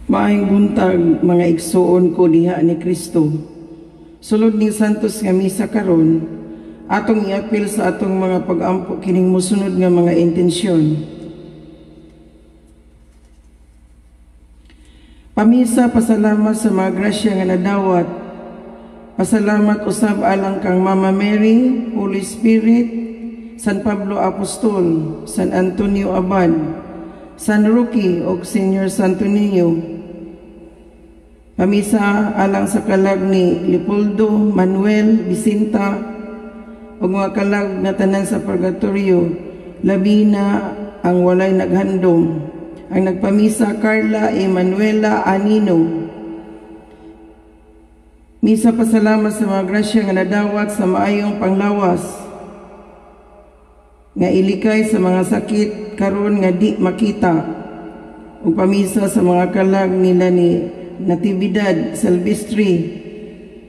Maayong buntag, mga igsuon ko diha ni Kristo. Sulod ning Santos nga misa karon, atong iapil sa atong mga pag-ampo kining mosunod nga mga intensyon. Pamisa pasalamat sa mga grasya nga nadawat. Pasalamat usab alang kang Mama Mary, Holy Spirit, San Pablo Apostol, San Antonio Abad, San Roque ug Senior Santo Niño. Pamisa alang sa kalag ni Leopoldo, Manuel, Bisinta ug mga kalag nga tanan sa purgatorio, labi na ang walay naghandom. Ang nagpamisa, Carla Emanuela Anino. Misa pasalamat sa mga grasya nga nadawat sa maayong panglawas, nga ilikay sa mga sakit karon nga di makita, ug pamisa sa mga kalag nila ni Natividad, Silvestre,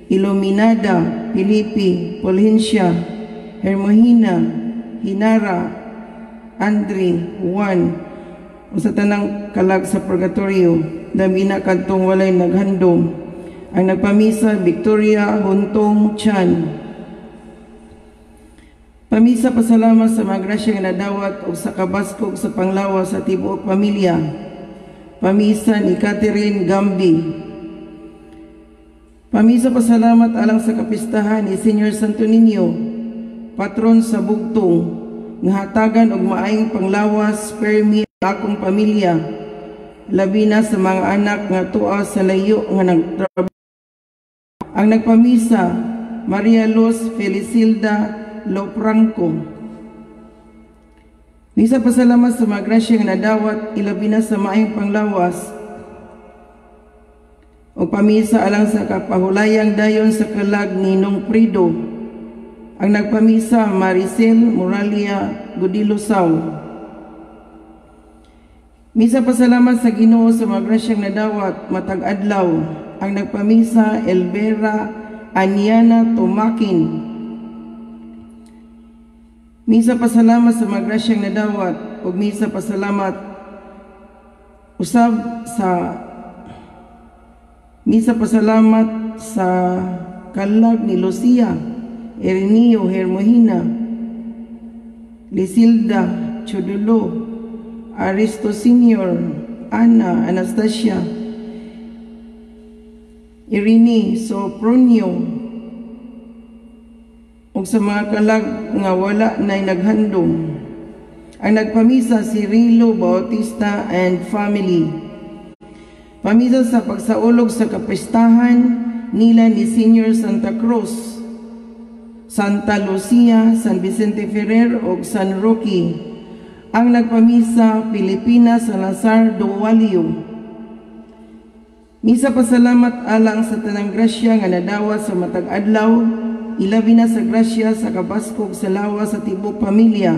Iluminada, Felipe, Polhencia, Hermogina, Hinara, Andre, Juan, o sa tanang kalag sa purgatorio, labi na kadtong walay naghandom. Ang nagpamisa, Victoria Huntong Chan. Pamisa pasalamat sa mga grasya nga nadawat o sa kabaskog sa panglawas sa tibuok pamilya. Pamisa ni Catherine Gambi. Pamisa pasalamat alang sa kapistahan ni Senior Santo Niño, patron sa bugtong, nga hatagan og maayong panglawas permi akong pamilya, labi na sa mga anak nga tuwa sa layo nga nagtrabaho. Ang nagpamisa, Maria Luz Felicilda Lopranco. Misa pasalamat sa mga grasya nga nadawat, ilabi na sa maayong panglawas, o pamisa alang sa kapahulayang dayon sa kalag ni Nong Prido. Ang nagpamisa, Maricel Moralia Godilosaw. Misa pasalamat sa Ginoo sa mga grasyang nadawat matag adlaw. Ang nagpamisa, Elvera Aniana Tumakin. Misa pasalamat sa mga grasyang nadawat ug misa pasalamat usab sa misa pasalamat sa kalag ni Lucia, Erineo Hermogina, Lisilda Chodulo, Aristo Senior, Ana Anastasia, Irini Sopronio, ug sa mga kalag nga wala na'y naghandom. Ang nagpamisa, si Rilo Bautista and family. Pamisa sa pagsaulog sa kapistahan nila ni Senior Santa Cruz, Santa Lucia, San Vicente Ferrer ug San Roque. Ang nagpamisa, Pilipina Salazar Duwalio. Misa pasalamat alang sa tanang grasya nga nadawat sa matag adlaw, ilabi na sa grasya sa kabaskog sa lawas sa tibuok pamilya.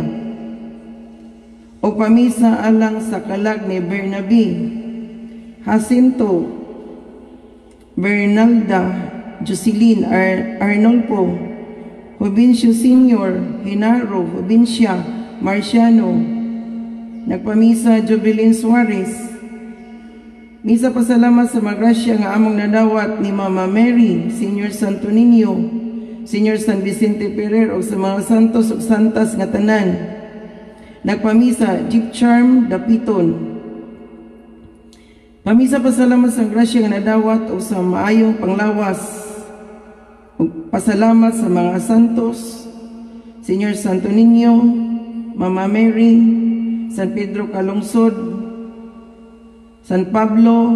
O pamisa alang sa kalag ni Bernabe, Jacinto, Bernalda, Jocelyn Arnolfo, Jovencio Senior, Hinaro, Jovencia, Marciano. Nagpamisa, Jubilin Suarez. Misa pasalamat sa mga grasya nga among nadawat ni Mama Mary, Senior Santo Niño, Senior San Vicente Ferrer o sa mga santos ug santas nga tanan. Nagpamisa, Jeep Charm Dapiton. Pamisa pasalamat sa grasya nga nadawat o sa maayong panglawas. Ug pasalamat sa mga santos, Senior Santo Niño, Mama Mary, San Pedro Calungsod, San Pablo,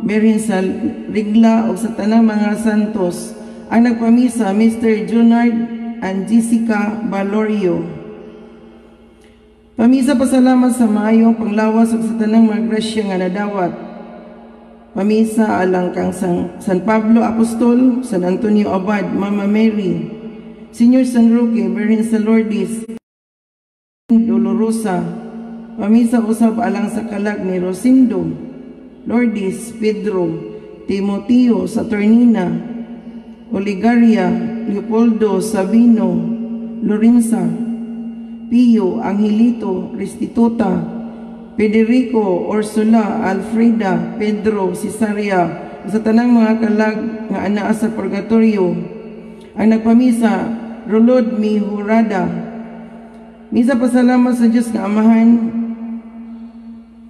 Birhen sa Rigla o sa tanang mga santos. Ang nagpamisa, Mr. Junard and Jessica Valorio. Pamisa pasalamat sa maayong panglawas ug sa tanang mga grasya nga nadawat. Pamisa alang kang San Pablo Apostol, San Antonio Abad, Mama Mary, Senior San Roque, Birhen sa Lourdes, Dolorosa. Pamisa usab alang sa kalag ni Rosindo, Lourdes, Pedro, Timoteo, Saturnina, Oligaria, Leopoldo, Sabino, Lorenza, Pio, Angelito, Restituta, Federico, Ursula, Alfreda, Pedro, Cesaria, sa tanang mga kalag nga anaa sa purgatorio. Ang nagpamisa, Rolod Mihurada. Misa pasalamat sa Dios nga Amahan,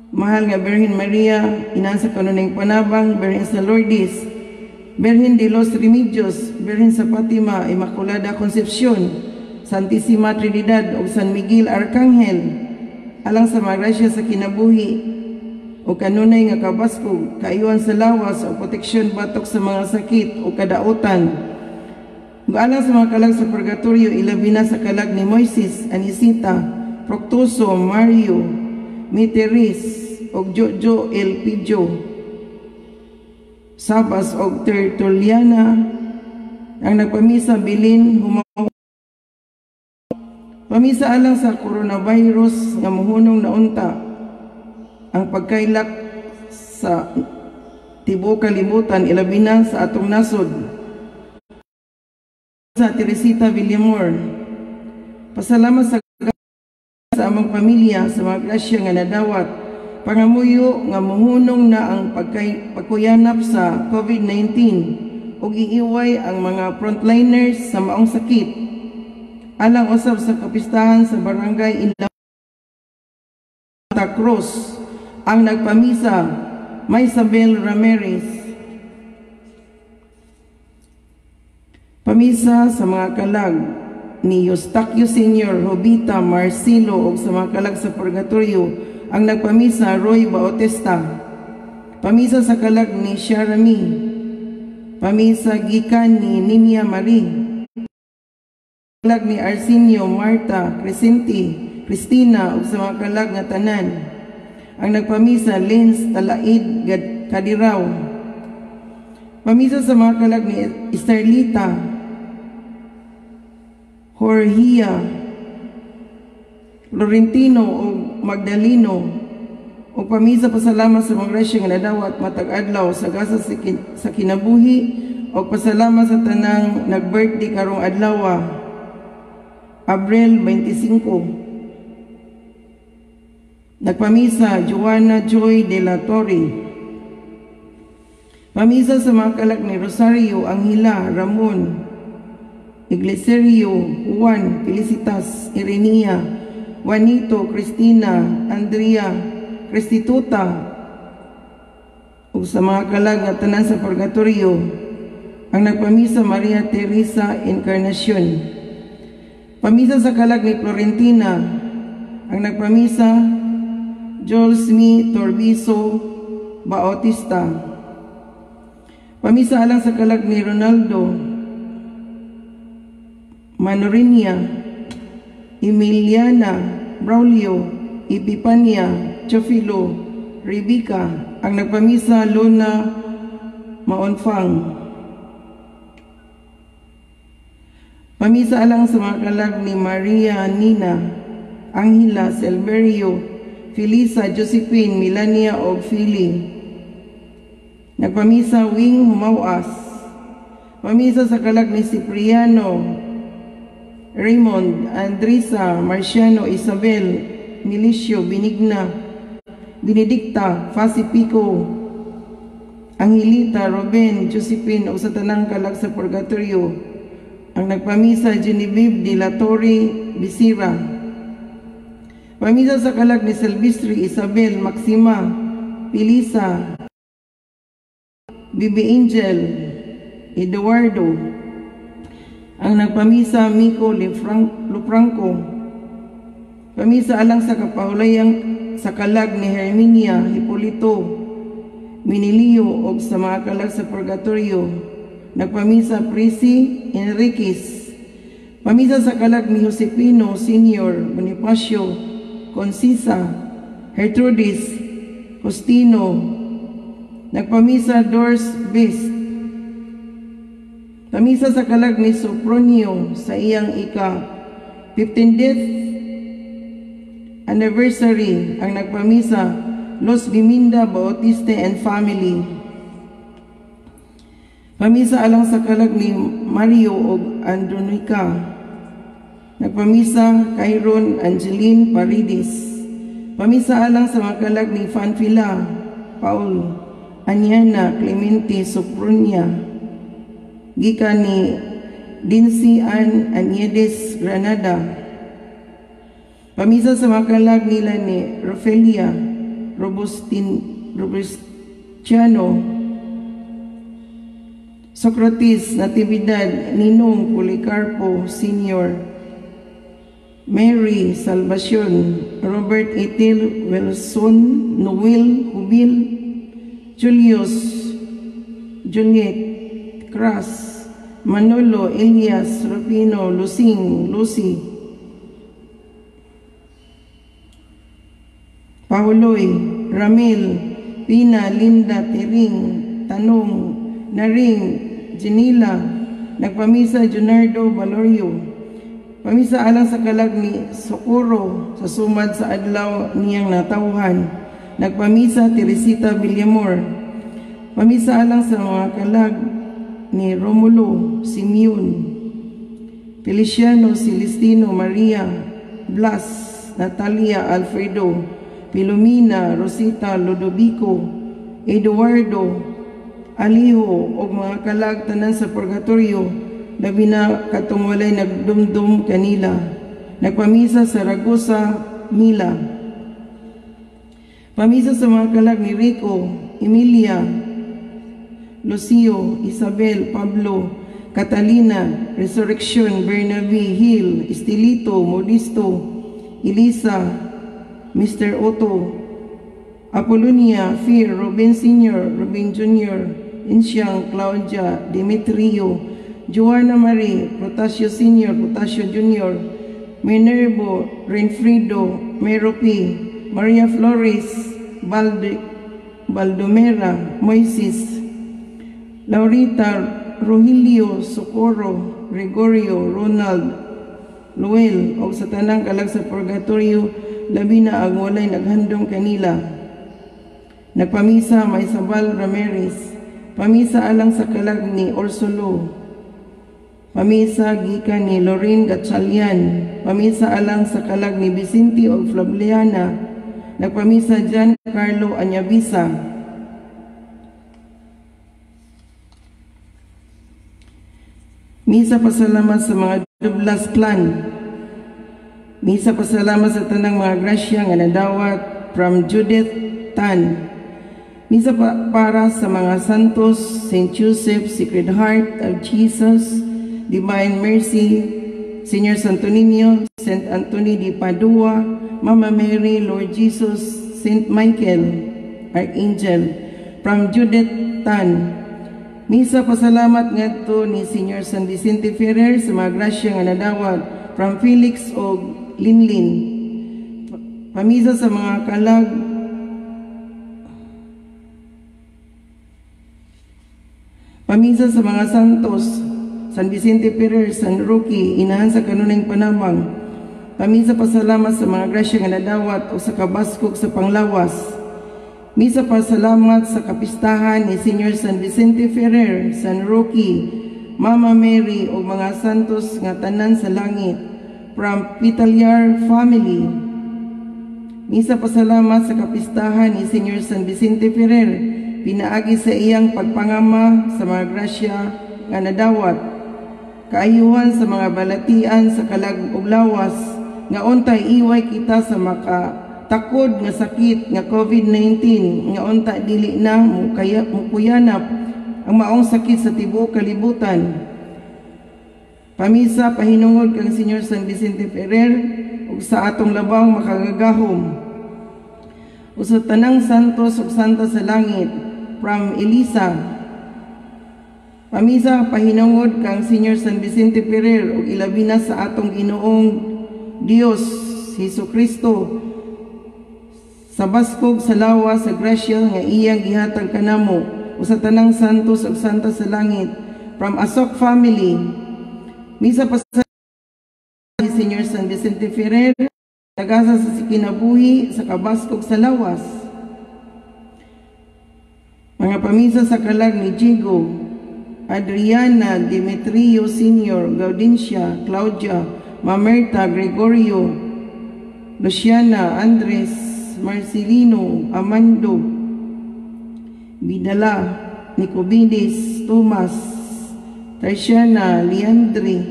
Mahal nga Birhen Maria, Inahan sa Kanunayng Panabang, Birhen sa Lourdes, Birhen de los Remedios, Birhen sa Fatima, Immaculada Concepcion, Santissima Trinidad ug San Miguel Arcangel, alang sa mga grasya sa kinabuhi o kanunay nga kabaskog, kaayuhan sa lawas o proteksyon batok sa mga sakit o kadautan. Ug alang sa mga kalag sa purgatorio, ilabi na sa kalag ni Moises, Anisita, Proctoso, Mario, Miteris, og Jojo Elpidio, Sabas og Tertuliana. Ang nagpamisa, Bilin Humaw. Pamisa alang sa coronavirus nga muhunong na unta ang pagkaylak sa tibuok kalibutan, ilabi na sa atong nasod. Sa Teresita Villamor. Pasalamat sa among pamilya sa mga grasya nga nadawat. Pangamuyo nga muhunong na ang pagkuyanap sa COVID-19 ug iiway ang mga frontliners sa maong sakit. Alang usab sa kapistahan sa barangay Santa Cruz. Ang nagpamisa, Maysabel Ramirez. Pamisa sa mga kalag ni Eustaquio Sr., Jovita, Marcelo ug sa mga kalag sa purgatorio. Ang nagpamisa, Roy Bautista. Pamisa sa kalag ni Sharami. Pamisa gikan ni Ninia Marie. Kalag ni Arsenio, Marta, Crescenti, Cristina ug sa mga kalag nga tanan. Ang nagpamisa, Lens Talaid Kadiraw. Pamisa sa mga kalag ni Esterlita, Jorgia, Florentino o Magdaleno o pamisa pasalamat sa mga grasya nga nadawat matag adlaw sa gasa sa kinabuhi o pasalamat sa tanang nag-birthday karong adlaw, Abril 25. Nagpamisa, Joanna Joy de la Torre. Pamisa sa mga kalag ni Rosario, Angela, Ramon, Igleserio, Juan, Felicitas, Irenia, Juanito, Cristina, Andrea, Restituta, ug sa mga kalag nga tanan sa purgatorio. Ang nagpamisa, Maria Teresa Encarnacion. Pamisa sa kalag ni Florentina. Ang nagpamisa, Jules Mi Torbiso Bautista. Pamisa alang sa kalag ni Ronaldo Manorinia, Emiliana, Braulio, Epipania, Chofilo, Rebecca. Ang nagpamisa, Luna Maonfang. Pamisa alang sa mga kalag ni Maria Nina, Angela, Silverio, Felisa, Josephine, Melania og Philly. Nagpamisa, Wing Humawas. Pamisa sa kalag ni Cipriano, Raymond, Andresa, Marciano, Isabel, Milicio, Benigna, Benedicta, Fasipico, Angelita, Ruben, Josephine, o sa tanang kalag sa purgatorio. Ang nagpamisa, Genevieve de la Torre Bisira. Pamisa sa kalag ni Silvestre, Isabel, Maxima, Pilisa, Bibi Angel, Eduardo. Ang nagpamisa, Miko Lufranco. Pamisa alang sa kapahulayang sa kalag ni Herminia, Hipolito, Minilio og sa mga kalag sa purgatorio. Nagpamisa, Prisi Enriquez. Pamisa sa kalag ni Josepino Senior, Bonifacio, Concisa, Gertrudis, Justino. Nagpamisa, Dors Best. Pamisa sa kalag ni Sopronio sa iyang ika 15th anniversary. Ang nagpamisa, Los Biminda Bautista and family. Pamisa alang sa kalag ni Mario og Andronica. Nagpamisa, Kyron Angeline Paredes. Pamisa alang sa mga kalag ni Fanfila, Paul, Anyana, Clemente, Sopronia, gikan ni Dinsi Ann Aniedes Granada. Pamisa sa mga kalag nila ni Rofelia Robustiano, Socrates, Natividad, Ninong Policarpo Sr., Mary Salvacion, Robert Ethel Wilson, Noel Hubil, Julius, Juliet, Cras, Manolo, Elias, Rufino, Lucing, Lucy, Pahuloy, Ramil, Pina, Linda, Tiring, Tanong, Naring, Janila, nagpamisa Junardo Valorio. Pamisa alang sa kalag ni Socorro sa sumad sa adlaw niyang natawhan. Nagpamisa Teresita Villamor. Pamisa alang sa mga kalag ni Romulo, Simeon, Feliciano, Celestino, Maria, Blas, Natalia, Alfredo, Pilomina, Rosita, Ludovico, Eduardo, Aliho, og mga kalag tanan sa purgatorio, labi na katong walay nagdumdum kanila. Nagpamisa sa Ragusa, Mila. Pamisa sa mga kalag ni Rico, Emilia, Lucio, Isabel, Pablo, Catalina, Resurrection, Bernabe, Hill, Estelito, Modesto, Elisa, Mr. Otto, Apollonia, Fear, Ruben Sr., Ruben Jr., Insyang, Claudia, Demetrio, Joanna Marie, Protasio Sr., Protasio Jr., Minervo, Renfrido, Merope, Maria Flores, Baldomera, Moises, Laurita, Rogelio, Socorro, Gregorio, Ronald, Luel, og sa tanang kalag sa purgatorio, labi na ang walay naghandom kanila. Nagpamisa Maysabal Ramirez, pamisa alang sa kalag ni Orsulo, pamisa gikan ni Lorraine Gatchalian, pamisa alang sa kalag ni Vicente og Flaviana, nagpamisa John Carlo Anyabisa. Misa pasalamat sa mga Dublas clan. Misa pasalamat sa tanang mga grasya nga nadawat from Judith Tan. Misa para sa mga santos, Saint Joseph, Sacred Heart of Jesus, Divine Mercy, Señor Santo Niño, Saint Anthony de Padua, Mama Mary, Lord Jesus, Saint Michael, Archangel, from Judith Tan. Misa pasalamat ngadto ni Señor San Vicente Ferrer sa mga grasya nga nadawat from Felix og Linlin. Pamisa sa mga kalag Pamisa sa mga santos, San Vicente Ferrer, San Roque, inahan sa kanunayng panamang. Pamisa pasalamat sa mga grasya nga nadawat o sa kabaskog sa panglawas. Misa pasalamat sa kapistahan ni Señor San Vicente Ferrer, San Roque, Mama Mary o mga santos nga tanan sa langit from Pitalyar family. Misa pasalamat sa kapistahan ni Señor San Vicente Ferrer, pinaagi sa iyang pagpangama sa mga grasya nga nadawat, kaayuhan sa mga balatian sa kalag ug lawas, nga untay iway kita sa maka takod nga sakit nga COVID-19, nga unta dili na mukuyanap ang maong sakit sa tibuok kalibutan. Pamisa pahinungod kang Señor San Vicente Ferrer ug sa atong labaw makagagahom, ug sa tanang santos ug santa sa langit from Elisa. Pamisa pahinungod kang Señor San Vicente Ferrer ug ilabi na sa atong Ginoong Dios Hesus Kristo sa baskog sa lawas sa grasya nga iyang gihatag kanamo o sa tanang santos ug santa sa langit from Asok family. Misa pa sa Señor San Vicente Ferrer, tagasa sa kinabuhi sa kabaskog sa lawas. Mga pamisa sa kalag ni Jigo, Adriana, Demetrio Sr., Gaudencia, Claudia, Mamerta, Gregorio, Luciana, Andres, Marcelino, Amando, Bidala, Nicobides, Tomas, Tertiana, Leandre,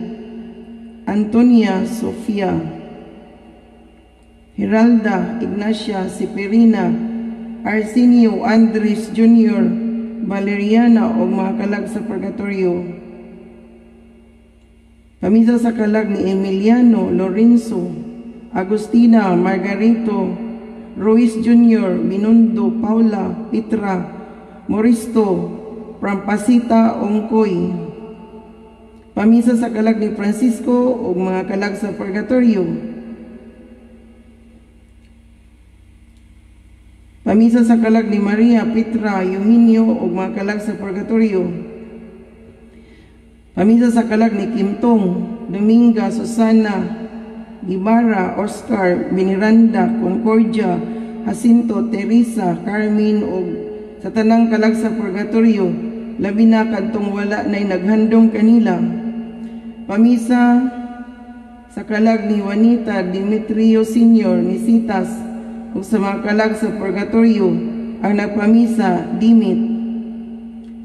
Antonia, Sofia, Geralda, Ignacia, Seperina, Arsenio, Andres Jr., Valeriana ug mga kalag sa purgatorio. Pamisa sa kalag ni Emiliano, Lorenzo, Agustina, Margarito, Ruiz Jr., Minundo, Paula, Petra, Moristo, Prampasita, Ongkoy. Pamisa sa kalag ni Francisco ug mga kalag sa purgatorio. Pamisa sa kalag ni Maria, Petra, Eugenio ug mga kalag sa purgatorio. Pamisa sa kalag ni Kimtong, Dominga, Susana, Guevara, Oscar, Biniranda, Concordia, Jacinto, Teresa, Carmen ug sa tanang kalag sa purgatorio, labi na kadtong wala nay naghandom kanila. Pamisa sa kalag ni Juanita Demetrio Sr. Nisitas ug sa mga kalag sa purgatorio ang nagpamisa Dimit.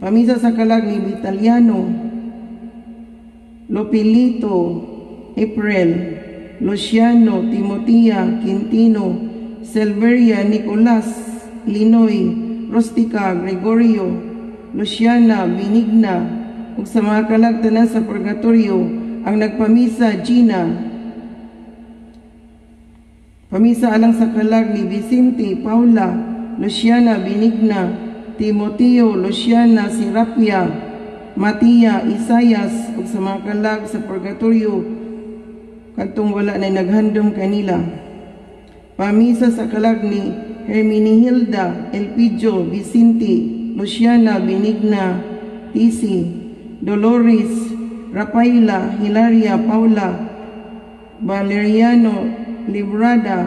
Pamisa sa kalag ni Vitaliano, Lopilito, April, Luciano, Timotea, Quintino, Silveria, Nicolas, Linoy, Rustica, Gregorio, Luciana, Benigna, ug sa mga kalag tanan sa purgatorio ang nagpamisa Gina. Pamisa alang sa kalag ni Vicente, Paula, Luciana, Benigna, Timoteo, Luciana, Serapia, Matia, Isayas ug sa mga kalag sa purgatorio kadtong wala na naghandom kanila. Pamisa sa kalag ni Herminihilda, Elpidio, Vicente, Luciana, Benigna, Tisi, Dolores, Rafaela, Hilaria, Paula, Valeriano, Librada,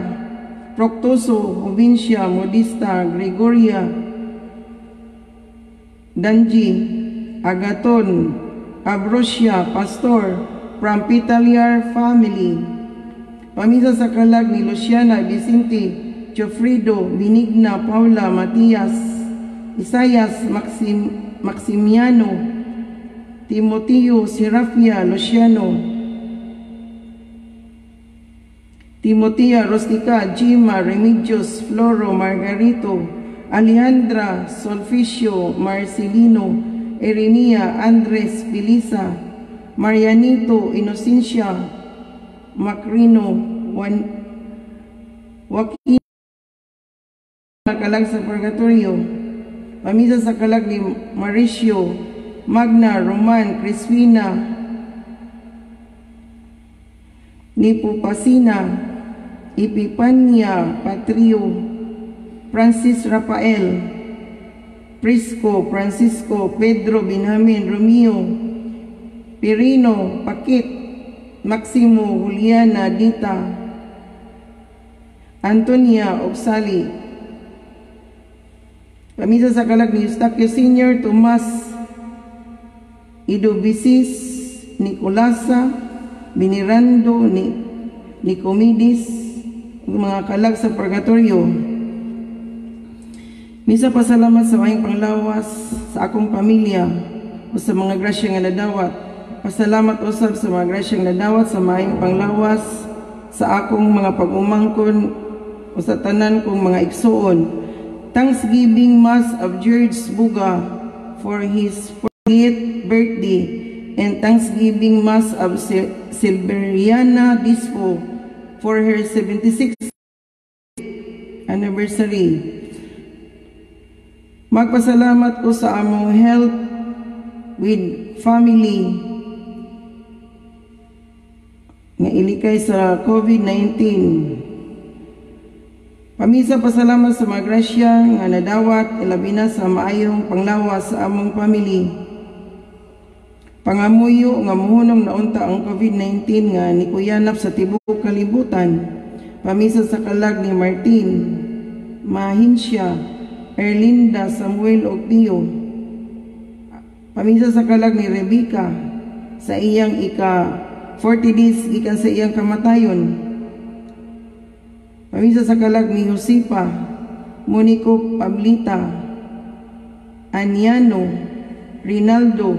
Proctoso, Jovencia, Modista, Gregoria, Danji, Agaton, Abrosia, Pastor, from Pitaliar family. Pamisa sa kalag ni Luciana, Vicente, Jofredo, Benigna, Paula, Matias, Isayas, Maximiano, Timoteo, Serafia, Luciano, Timotea, Rostica, Gima, Remedios, Floro, Margarito, Alejandra, Solficio, Marcelino, Erenia, Andres, Felisa, Marianito, Inocencia, Macrino, Joaquin, kalag sa purgatorio. Pamisa sa kalag ni Mauricio, Magna, Roman, Crispina, Nipupasina, Epipania, Patrio, Francis Rafael, Prisco, Francisco, Pedro, Benjamin, Romeo, Pirino, Pakit, Maximo, Juliana, Dita, Antonia, Oxali. Pamisa sa kalag ni Eustaquio Sr., Tomas, Idobisis, Nicolasa, Binirando, Nicomidis, mga kalag sa purgatorio. Misa pasalamat sa maayong panglawas sa akong pamilya o sa mga grasya nga nadawat. Pasalamat usab sa mga grasya nga nadawat sa maayong panglawas sa akong mga pag-umangkon o sa tanan kong mga igsuon. Thanksgiving Mass of George Buga for his 40th birthday and Thanksgiving Mass of Silveriana Dispo for her 76th anniversary. Magpasalamat ko sa among health with family nga ilikay sa COVID-19. Pamisa pasalamat sa mga grasya nga nadawat ilabi na sa maayong panglawas sa among family. Pangamuyo nga muhunong naunta ang COVID-19 nga nikuyanap sa tibuok kalibutan. Pamisa sa kalag ni Martin, Mahinsya, Erlinda, Samuel ug Pio. Pamisa sa kalag ni Rebecca sa iyang ika 40 days gikan sa iyang kamatayon. Pamisa sa kalag ni Josepa, Monico Pablita, Aniano, Rinaldo,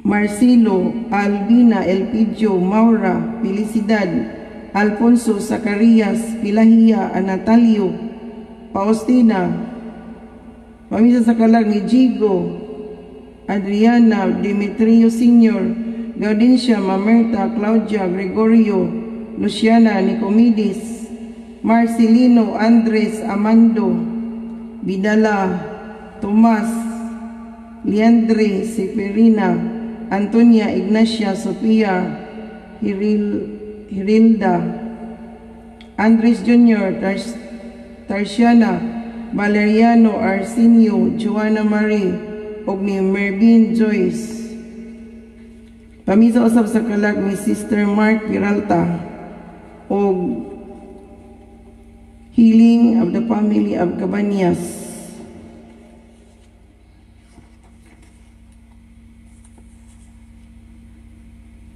Marcelo, Albina, Elpidio, Maura, Felicidad, Alfonso, Zacarias, Pilahia, Anatalio, Faustina. Pamisa sa kalag ni Jigo, Adriana, Demetrio Sr., Gaudencia, Mamerta, Claudia, Gregorio, Luciana, Nicomedes, Marcelino, Andres, Amando, Vidala, Tomas, Leandre, Seferina, Antonia, Ignacia, Sofia, Hirilda, Andres Jr., Tarsiana, Valeriano, Arsenio, Joanna Marie, ug ni Mervin Joyce. Pamisa usab sa kalag ni Sister Mark Peralta og healing of the family of Cabañas.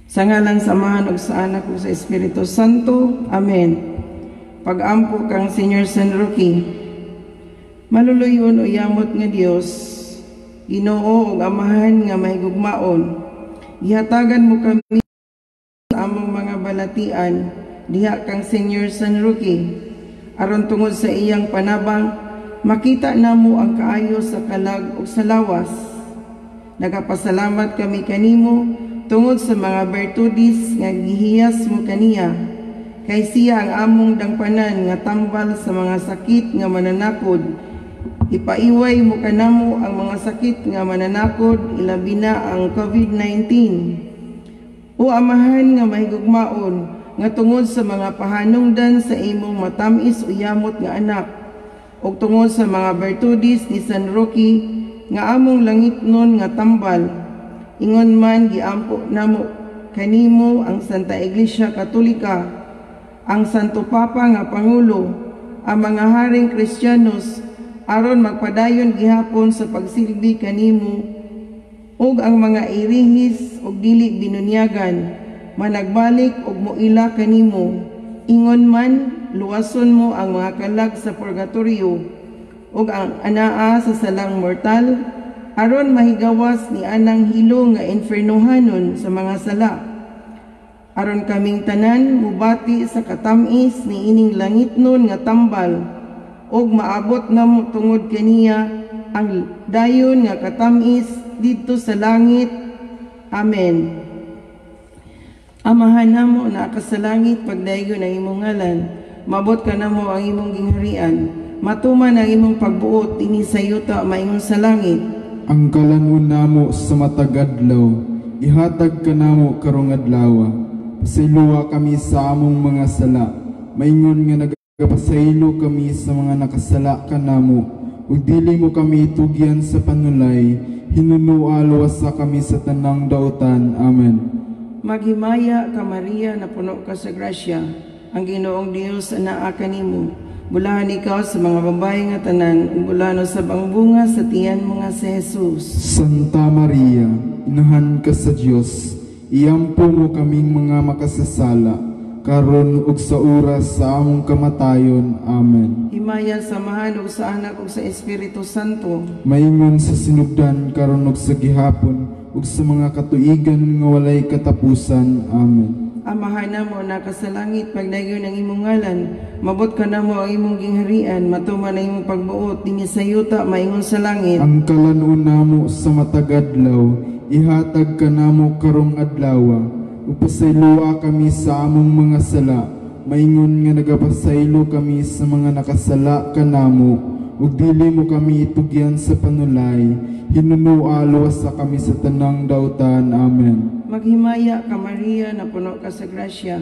Sa ngalan sa Amahan ug sa Anak ug sa Espiritu Santo. Amen. Pag-ampo kang Señor San Roque, maluluyon o yamot nga Dios, Ginoo ug Amahan nga mahigugmaon, gihatagan mo kami sa among mga balatian diha kang Señor San Roque, aron tungod sa iyang panabang makita namo ang kaayo sa kalag ug sa lawas. Nagapasalamat kami kanimo tungod sa mga bertudis nga gihiyas mo kaniya, kay siya ang among dangpanan nga tambal sa mga sakit nga mananakod. Ipaiway mo kanamo ang mga sakit nga mananakod, ilabi na ang COVID-19. O Amahan nga mahigugmaon, nga tungod sa mga pahanungdan sa imong matamis o yamot nga anak, ug tungod sa mga bertudis ni San Roque nga among langitnon nga tambal, ingon man giampo namo kanimo ang Santa Iglesia Katolika, ang Santo Papa nga Pangulo, ang mga haring Kristiyanos, aron magpadayon gihapon sa pagsilbi kanimo, ug ang mga irihis ug dili binunyagan managbalik ug moila kanimo. Ingon man luwason mo ang mga kalag sa purgatorio ug ang anaa sa salang mortal, aron mahigawas ni anang hilo nga infernohanon sa mga sala, aron kaming tanan mubati sa katamis ni ining langitnon nga tambal, ug maabot namo tungod kaniya ang dayon nga katamis didto sa langit. Amen. Amahan namo na ka sa langit, pagdaygon ang imong ngalan, maabot ka namo ang imong gingharian, matuman ang imong pagbuot dinhi sa yuta maingon sa langit. Ang kalan-on namo sa matag adlaw, ihatag kanamo karong adlaw. Pasayloa kami sa among mga sala, maingon nga nagapasaylo kami sa mga nakasala kanamo, ug dili mo kami tugyan sa panulay, hinunua luwasa kami sa tanang dautan. Amen. Maghimaya ka Maria, napuno ka sa grasya, ang Ginoong Dios anaa kanimo. Bulahan ikaw sa mga babae nga tanan, ug bulahan usab ang bunga sa tiyan mo nga si Jesus. Santa Maria, inahan ka sa Dios, iyampo mo kaming mga makasasala, karon ug sa oras sa among kamatayon. Amen. Himaya sa Amahan ug sa Anak ug sa Espiritu Santo. Maingon sa sinugdan karon ug sa gihapon ug sa mga katuigan nga walay katapusan. Amen. Amahan namo na ka sa langit, pagdayon ang imong ngalan, mabot ka namo ang imong gingharian, matuman ang imong pagbuot dinhi sa yuta maingon sa langit. Ang kalan-on namo sa matag adlaw, ihatag kanamo karong adlaw, ug pasayloa kami sa among mga sala, maingon nga nagapasaylo kami sa mga nakasala kanamo, ug dili mo kami itugyan sa panulay, hinunua luwasa kami sa tanang dautan. Amen. Maghimaya ka Maria, napuno ka sa grasya,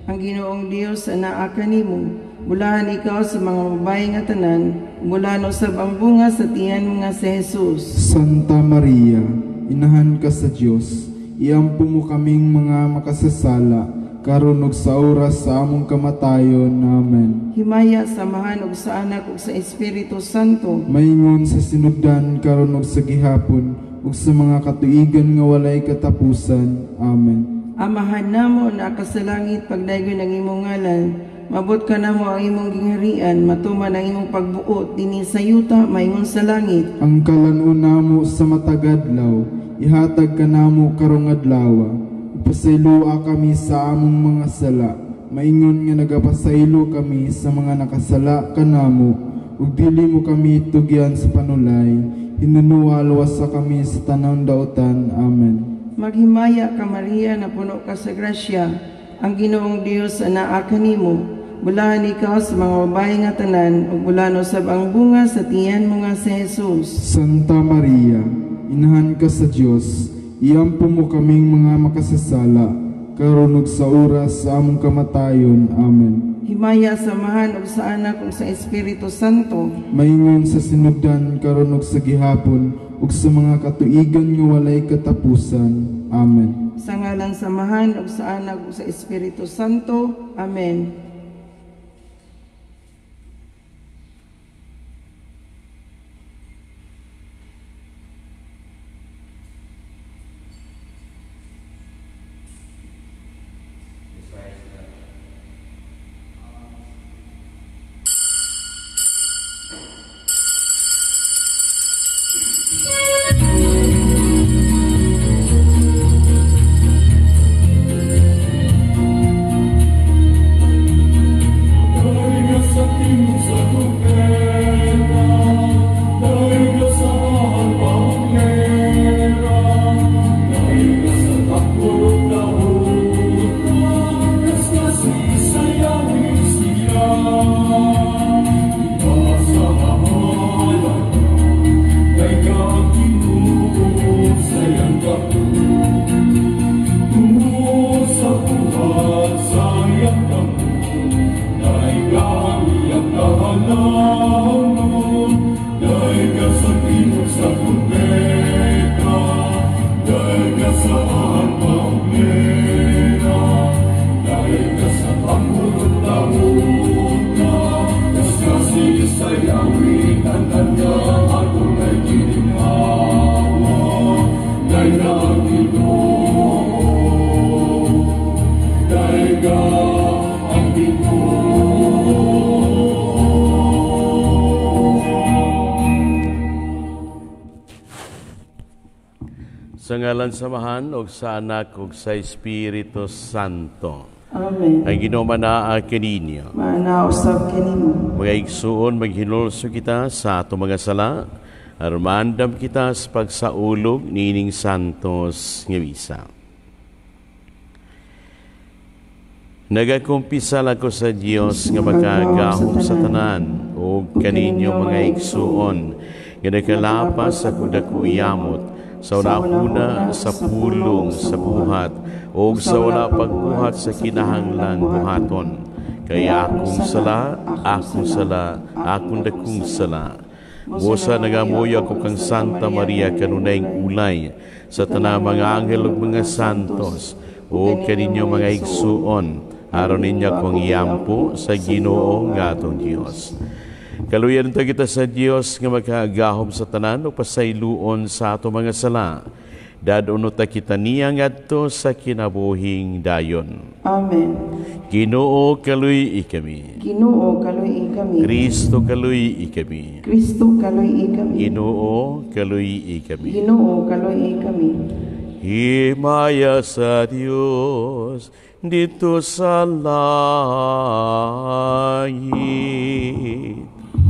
ang Ginoong Dios anaa kanimo. Bulahan ikaw sa mga babae nga tanan, bulahan usab ang bunga sa tiyan mo nga si Jesus. Santa Maria, inahan ka sa Dios, iampo mo kaming mga makasasala, karon ug sa oras sa among kamatayon. Amen. Himaya sa Amahan ug sa Anak ug sa Espiritu Santo. Maingon sa sinugdan karon ug sa gihapon ug sa mga katuigan nga walay katapusan. Amen. Amahan namo na ka sa langit, pagdayon ang imong ngalan, Mabot ka namo ang imong gingharian, matuman ang imong pagbuot dinhi sa yuta maingon sa langit. Ang kalan-on namo sa matag adlaw, ihatag kanamo karong adlaw. Pasayloa kami sa among mga sala, maingon nga nagapasaylo kami sa mga nakasala kanamo, ug dili mo kami tugyan sa panulay, hinunuwa luwasa kami sa tanang dautan. Amen. Maghimaya ka Maria, napuno ka sa grasya, ang Ginoong Dios anaa kanimo. Bulahan ikaw sa mga babae nga tanan, ug bulahan usab ang bunga sa tiyan mo nga si Jesus. Santa Maria, inahan ka sa Dios, iampo mo kaming mga makasasala, karon ug sa oras sa among kamatayon. Amen. Himaya sa Amahan ug sa Anak ug sa Espiritu Santo. Maingon sa sinugdan karon ug sa gihapon ug sa mga katuigan nga walay katapusan. Amen. Sa ngalan sa Amahan ug sa Anak ug sa Espiritu Santo. Amen. Sa ngalan sa Amahan ug sa Anak ug sa Espiritu Santo. Amen. Ang Ginoo manaa kaninyo. Manaa usab kanimo. Mga igsuon, maghinulso kita sa atong mga sala, aron maandam kita sa pagsaulog niining santos nga misa. Nagakumpisal ako sa Dios nga makagahom sa tanan ug kaninyo mga igsuon nga nakalapas sa kudakuyamot sa una-una sa pulong sa buhat o sa wala pagbuhat sa kinahanglan buhaton. Kaya akong sala, akong sala, akong dakong sala. Busa nagamuyo ako kang Santa Maria kanunayng ulay sa tanang mga anghel ug mga santos o kaninyo mga igsuon, aron ninyo akong iampo sa Ginoo nga atong Dios. Kaluyan ta kita sa Dios nga makagahom sa tanan o pasayloon sa ato mga sala. Dad-uno ta kita niya ngadto sa kinabuhing dayon. Amen. Ginoo, kaluy-i kami. Ginoo, kaluy-i kami. Kristo, kaluy-i kami. Kristo, kaluy-i kami. Ginoo, kaluy-i kami. Ginoo, kaluy-i kami. Himaya sa Dios dito sa langit.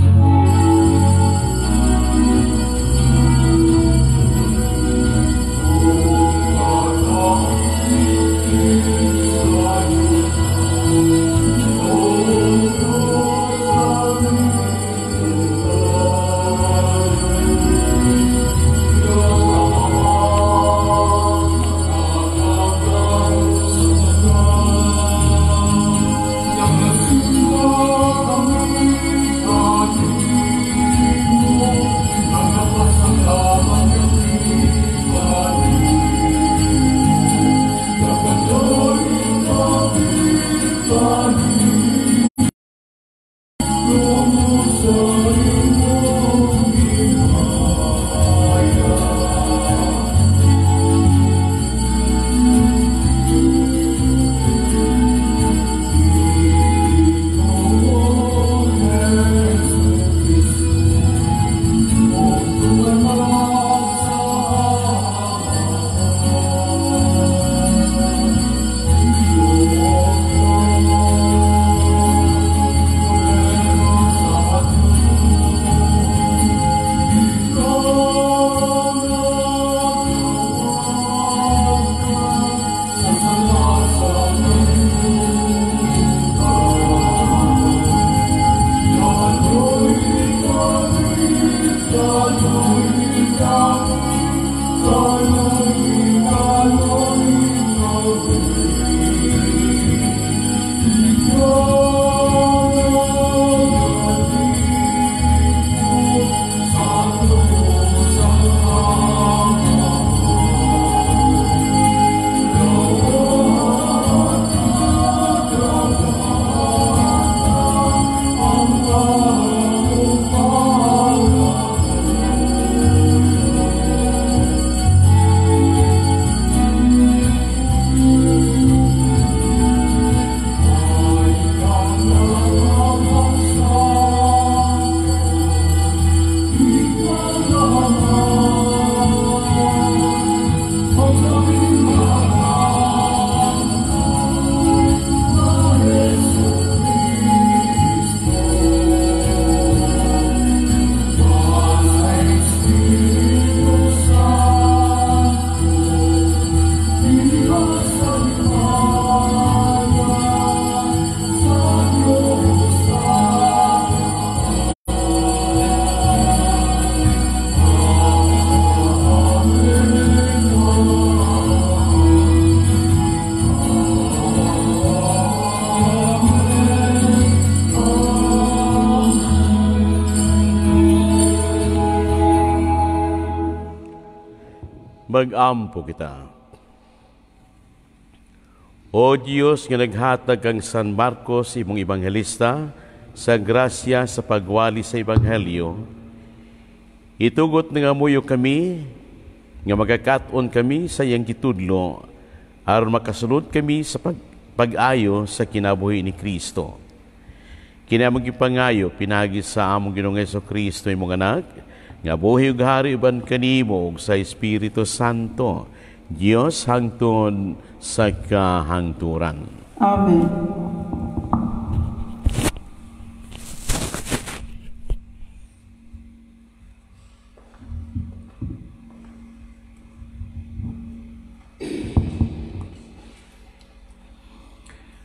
Thank you. Mag-ampo kita. O Dios nga naghatag kang San Marcos imong ebanghelista sa grasya sa pagwali sa ebanghelyo, itugot nga muyo kami nga magakat-on kami sa iyang gitudlo aron makasulod kami sa pag-ayo sa kinabuhi ni Kristo. Kini among gipangayo pinaagi sa among Ginoong Hesukristo imong anak, nga buhi ug hari uban kanimo ug sa Espiritu Santo, Dios hangtod sa kahangturan. Amen.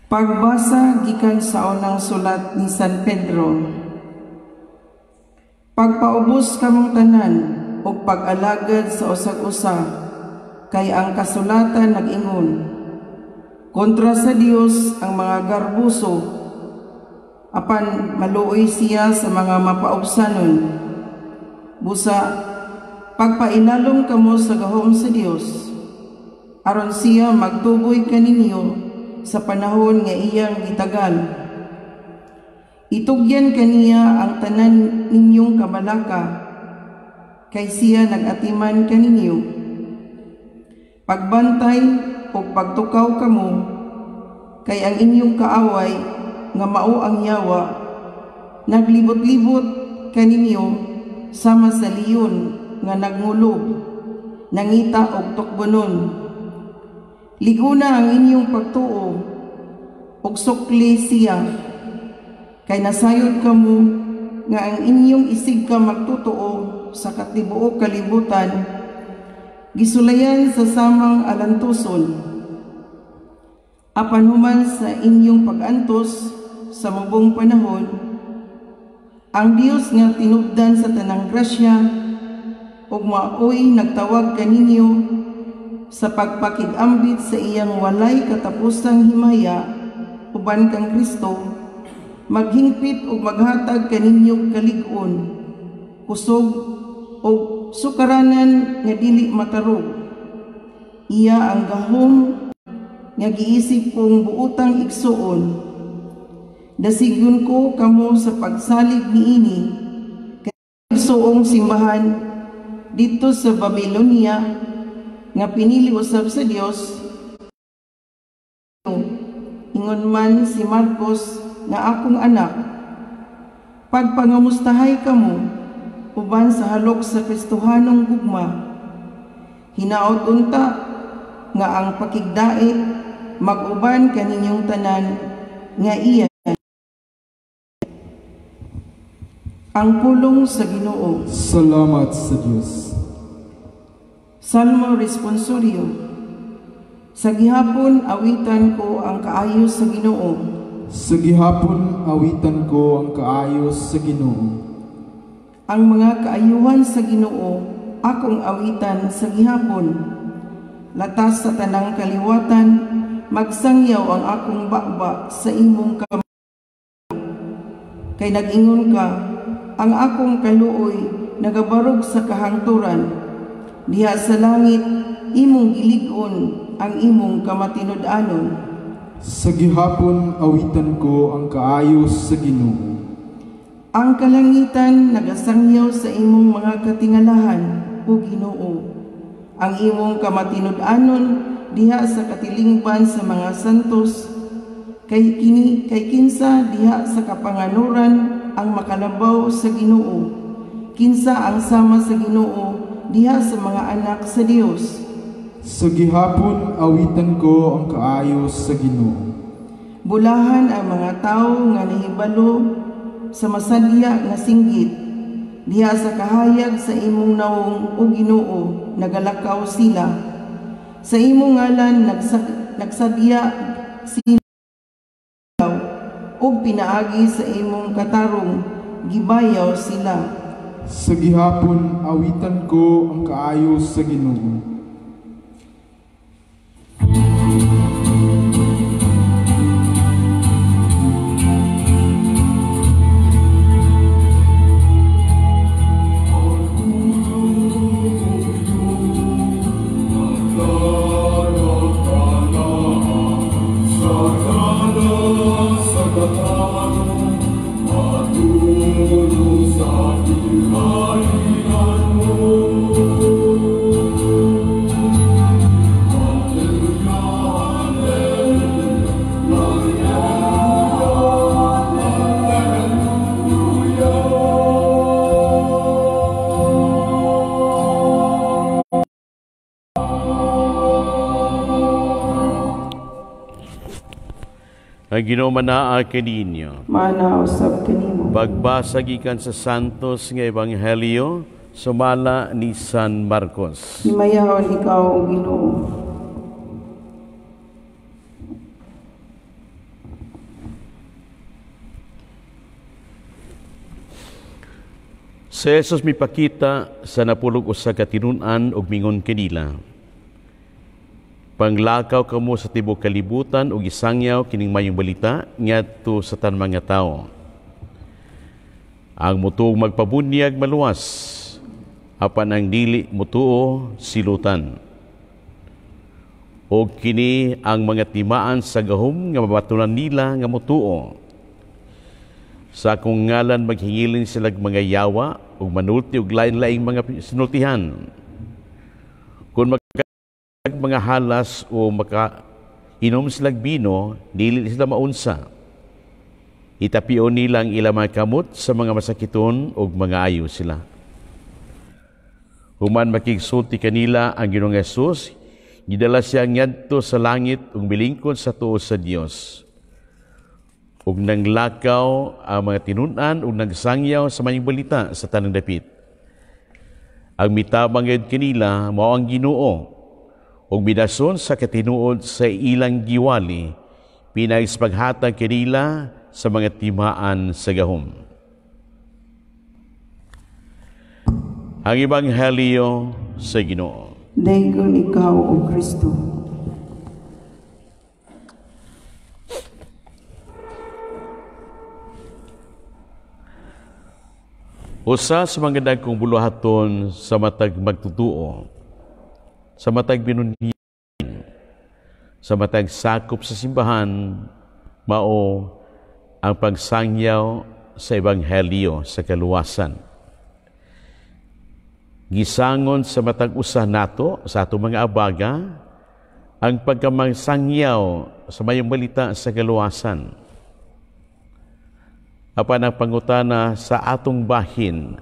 Pagbasa gikan sa unang sulat ni San Pedro. Pagpaubos kamong tanan ug pag-alagad sa usag-usa, kay ang kasulatan nag-ingon, kontra sa Dios ang mga garbuso, apan maluoy siya sa mga mapaubsanon. Busa, pagpailalom kamo sa gahom sa Dios, aron siya magtuboy kaninyo sa panahon nga iyang gitagal. Itugyan kaniya ang tanan ninyong kabalaka, kay siya nag-atiman kaninyo. Pagbantay o pagtukaw kamo, kay ang inyong kaaway nga mao ang yawa, naglibot-libot kaninyo sama sa leon nga nagngulog, nangita og tukbonon. Liguna ang inyong pagtuo ug sukli siya, kay nasayod kamo nga ang inyong isig ka magtotoo sa katibuok kalibutan gisulayan sa samang alantuson. Apan human sa inyong pag-antos sa mubong panahon, ang Dios nga tinubdan sa tanang grasya ug maoy nagtawag kaninyo sa pagpakig-ambit sa iyang walay katapusang himaya uban kang Kristo, maghingpit ug maghatag kaninyo kalig-on, kusog ug sukaranan nga dili matarog. Iya ang gahom nga giisip kong buotang igsuon. Dasigon ko kamo sa pagsalig niini kay igsuong simbahan didto sa Babylonia nga pinili usab sa Dios. Ingon man si Marcos nga akong anak, pagpangamustahay kamo uban sa halok sa Kristohanong gugma. Hinaot unta nga ang pakigdait mag-uban kaninyong tanan nga iya ang pulong sa Ginoo. Salamat sa Dios. Salmo Responsorio. Sa gihapon awitan ko ang kaayo sa Ginoo. Sa gihapon awitan ko ang kaayo sa Ginoo. Ang mga kaayuhan sa Ginoo akong awitan sa gihapon. Latas sa tanang kaliwatan, magsangyaw ang akong baba sa imong kamay. Kay nag-ingon ka, ang akong kaluoy nagabarog sa kahangturan. Diha sa langit imong gilig-on ang imong kamatinud-anon. Sa gihapon awitan ko ang kaayo sa Ginoo. Ang kalangitan nagasangyaw sa imong mga katingalahan, o Ginoo. Ang imong kamatinud-anon diha sa katilingban sa mga santos, kay kini kay kinsa diha sa kapanganuran ang makalabaw sa Ginoo. Kinsa ang sama sa Ginoo diha sa mga anak sa Dios. Sa gihapon awitan ko ang kaayo sa Ginoo. Bulahan ang mga tawo nga nahibalo sa masadya nga singgit. Diha sa kahayag sa imong nawong, o Ginoo, nagalakaw sila. Sa imong ngalan nagsadya sila ug pinaagi sa imong katarong gibayaw sila. Sa gihapon awitan ko ang kaayo sa Ginoo. Ang Ginoo manaa kaninyo. Maana usab kanimo. Pagbasa gikan sa Santos nga Ebanghelyo sumala ni San Marcos. Himayaon ikaw, o Ginoo. Si Jesus mipakita sa napulog usa ka tinun-an ug mingon kanila: Panglakaw kamo sa tibuok kalibutan ug isangyaw kining mayong balita ngadto sa tanan mga tawo. Ang mutuog magpabunyag maluwas, apan ang dili mutuo silutan. Og kini ang mga timaan sa gahom nga mabatunan nila nga mutuo. Sa akong ngalan maghingilin sila mga yawa ug manulti og lain-laing mga sinultihan. Kung mga halas o makainom silag bino, dili sila maunsa. Itapio nila ang ilang mga kamot sa mga masakiton ug mga ayo sila. Human makigsulti kanila ang Ginoong Hesus, gidala siya ngadto sa langit ug milingkod sa tuo sa Dios. Ug nanglakaw ang mga tinun-an ug nagsangyaw sa mayong balita sa tanang dapit. Ang mitabang gayud kanila mao ang Ginoo, ug midason sa katinuod sa ilang giwali, pinaagi sa paghatag kanila sa mga timaan sa gahom. Ang Ebanghelyo sa Ginoo. Daygon ikaw, O Kristo. Usa sa mga dagkong buluhaton sa matag magtutuo, sa matag binunyan, sa matag sakop sa simbahan, mao ang pagsangyaw sa Ebanghelyo sa kaluwasan. Gisangon sa matag usa nato sa atong mga abaga ang pagkamagsangyaw sa mayong balita sa kaluwasan. Apan ang pangutana sa atong bahin,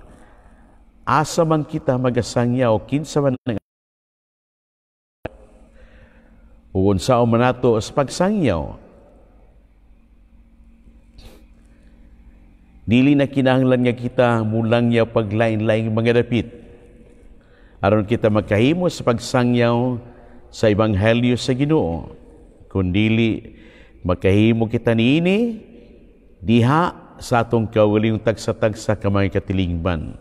asa man kita magasangyaw, kinsa man ang ug unsaon man nato sa pagsangyaw. Dili na kinahanglan nga kita mulangyaw paglain-laing mga dapit aron kita makahimo sa pagsangyaw sa Ebanghelyo sa Ginoo, kundili makahimo kita niini diha sa atong kaugalingong tagsa-tagsa ka mga katilingban.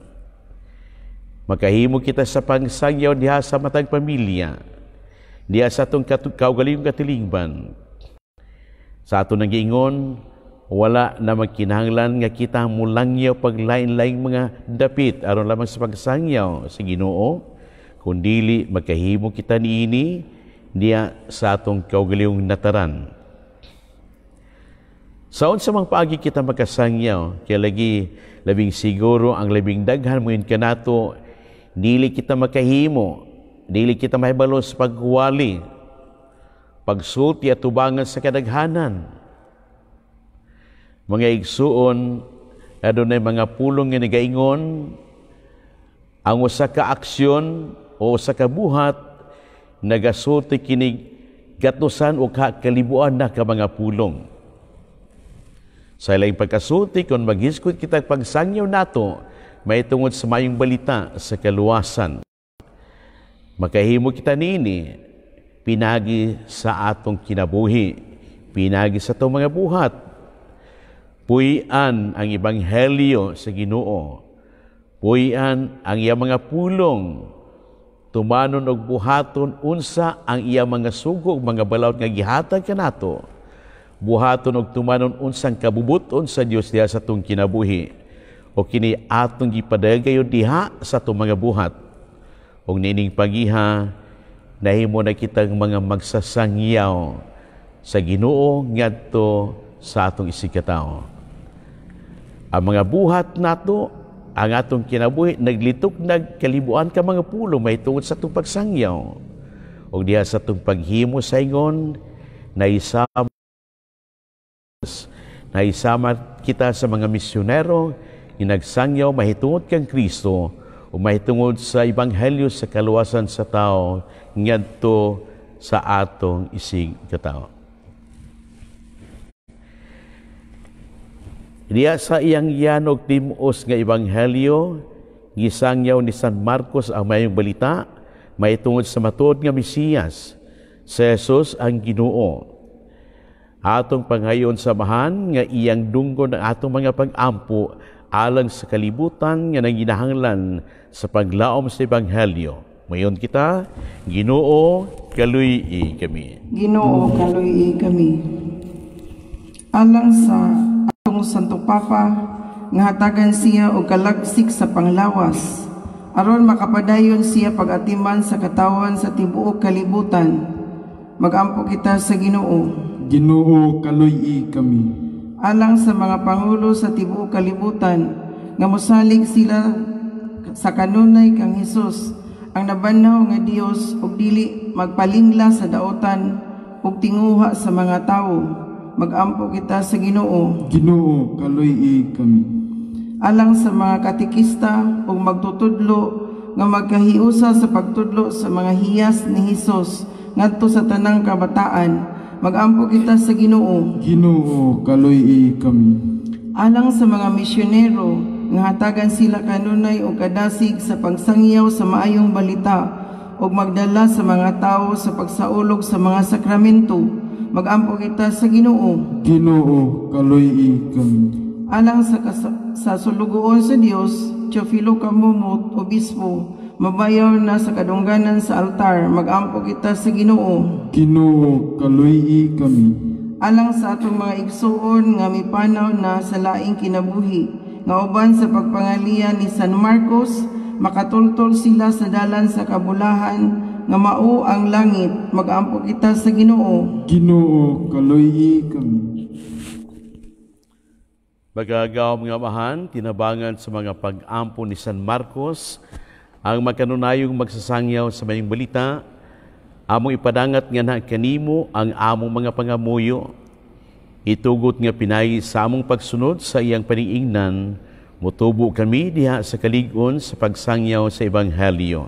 Makahimo kita sa pagsangyaw diha sa matag pamilya, diha sa atong kaugalingong katilingban. Sa ato nang giingon, wala na magkinahanglan nga kita mulangyaw paglain-laing mga dapit aron lamang sa pagsangyaw sa Ginoo, kundili makahimo kita niini diha sa atong kaugalingong nataran. Sa unsa mang paagi kita makasangyaw, kaya lagi labing siguro ang labing daghan moingon kanato, dili kita makahimo, dili kita mahibalo sa pagwali, pagsulti at tubangan sa kadaghanan. Mga igsuon, adunay mga pulong nga nagaingon, ang usa ka aksyon o usa ka buhat nagasulti kini gatusan o kalibuan na ka mga pulong. Sa ilang pagkasulti, kung maghiskot kita pagsangyaw nato, may tungod sa mayong balita sa kaluwasan. Makahimo kita niini, pinagi sa atong kinabuhi, pinagi sa atong mga buhat. Puy-an ang Ebanghelyo sa Ginoo. Puy-an ang iyang mga pulong. Tumanon og buhaton unsa ang iyang mga sugo ug mga balaod nga gihatag kanato. Buhaton og tumanon unsang kabubuton sa Dios diha sa atong kinabuhi. O kini atong gipadagayon diha sa atong mga buhat. Og niining pagiha, nahimo na kitang mga magsasangyaw sa Ginoo ngadto sa atong isigkatawo. Ang mga buhat nato, ang atong kinabuhi, naglitok nagkalibuan ka mga pulong mahitungod sa atong pagsangyaw. Og diha sa atong paghimo sa ingon, naisama kita sa mga misyonero nga nagsangyaw mahitungod kang Kristo o mahitungod sa Ebanghelyo sa kaluwasan sa tao ngadto sa atong isigkatawo. Diya sa iyang yanog timos nga ebanghelyo, gisangyaw ni San Marcos ang mayong balita, mahitungod sa matuod nga Mesiyas, si Jesus ang Ginoo. Atong panghayon samahan nga iyang dunggon ang atong mga pag-ampo alang sa kalibutan nga nanginahanglan sa paglaom sa ebanghelyo. Mayon kita, Ginoo, kaluy-i kami. Ginoo, kaluy-i kami. Alang sa atong Santo Papa, nga hatagan siya og kalagsik sa panglawas, aron makapadayon siya pag-atiman sa katawan sa tibuok kalibutan. Magampo kita sa Ginoo. Ginoo, kaluy-i kami. Alang sa mga pangulo sa tibuok kalibutan, nga mosalig sila sa kanunay kang Hesus, ang nabanhaw nga Dios, ug dili magpalingla sa daotan ug tinguha sa mga tawo. Magampo kita sa Ginoo. Ginoo, kaluy-i kami. Alang sa mga katekista ug magtutudlo nga magkahiusa sa pagtudlo sa mga hiyas ni Hesus ngadto sa tanang kabataan, magampo kita sa Ginoo. Ginoo, kaluy-i kami. Alang sa mga misyonero nga hatagan sila kanunay og kadasig sa pagsangyaw sa maayong balita ug magdala sa mga tawo sa pagsaulog sa mga sakramento, magampo kita sa Ginoo. Ginoo, kaluy-i kami. Alang sa sulugoon sa Dios, Teofilo Camomot, Obispo, mabayaw na sa kadungganan sa altar, magampo kita sa Ginoo. Ginoo, kaluy-i kami. Alang sa atong mga igsuon nga mipanaw na sa laing kinabuhi, nga uban sa pagpangalian ni San Marcos, makatultol sila sa dalan sa kabulahan nga mao ang langit, magampo kita sa Ginoo. Ginoo, kaluy-i kami. Magagaw mga amahan, tinabangan sa mga pag-ampo ni San Marcos, ang makanunayong magsasangyaw sa mayong balita, among ipadangat nga na kanimo ang among mga pangamuyo. Itugot nga pinayi sa among pagsunod sa iyang paniingnan, mutubo kami diha sa kalig-on sa pagsangyaw sa ebanghelyo.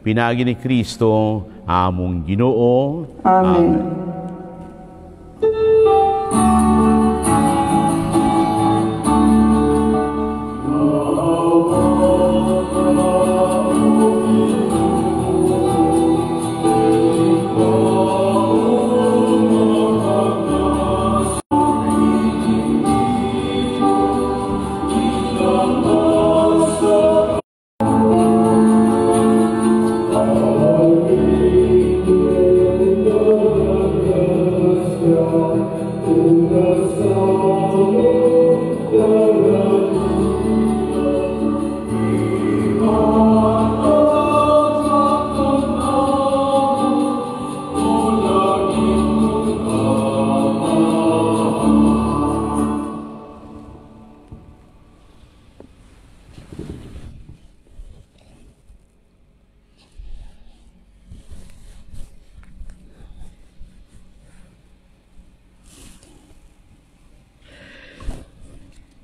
Pinaagi ni Kristo, among Ginoo. Amen. Amen.